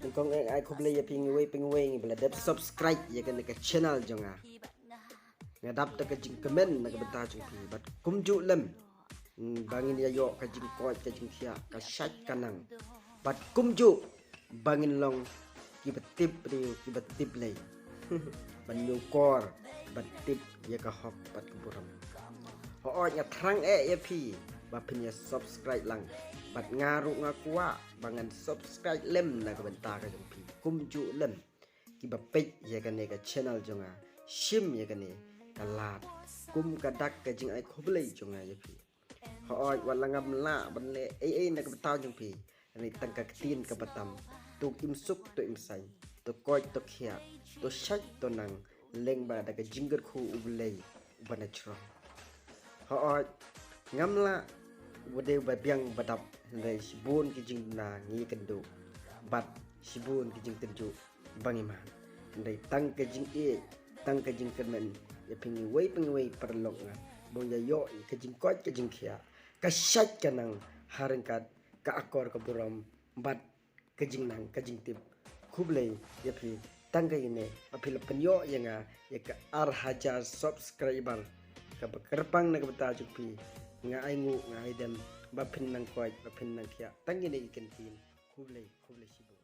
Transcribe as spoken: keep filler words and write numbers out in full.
Nyngkong eh ai khublei ïa phi ngi wei phi ngi wei ngi ba la dep subscribe ïa kane ka channel jong nga. Nga dap da ka jingkmen na ka bynta jong phi bad kumjuh lem, mm, ba ngin ïa ïoh ka jingkoit ka jingkhiah ka shait ka nang bad kumjuh ba ngin long kiba tip briew kiba tip lei. Ban ñiewkor ban tip ïa ka hok bad ka burom. Hooid nga thrang eh ïa phi ba phin ïa subscribe lang bad nga ruh nga kwah ba ngan subscribe lem na ka bynta ka jong phi. Kumjuh lem kiba peit ïa kane ka channel jong nga, shim ïa kane ka lad kum ka dak ka jingai khublei jong nga ïa phi. Hooid wat la ngam lah ban leh ei ei na ka bynta jong phi, hynrei tang ka ktien kaba tam, to im suk to im saiñ, to koit to khiah, to shait to nang, lyngba da ka jingkyrkhu U Blei uba na jrong. Hooid ngam lah uba dei uba biang uba dap, hynrei shibun ki jingduna ngi ïakynduh bad shibun ki jingtynjuh ba ngi man. Hynrei tang ka jingïeit tang ka jingkyrmen ïa phi ngi wei pa ngi wei paralok nga, ba ngi ïa ïoh ïa ka jingkoit ka jingkhiah ka shait ka nang ha ryngkat ka akor ka burom bad ka jingnang ka jingtip. Khublei ïa phi tang ka ine ba phi la pynïoh ïa nga ïa ka ar hajar subscriber kaba kyrpang na ka bynta jong phi. Nga ai nguh nga ai dem ba phin nang koit ba phin nang khiah tang ine ki kyntien. Khublei khublei shibun.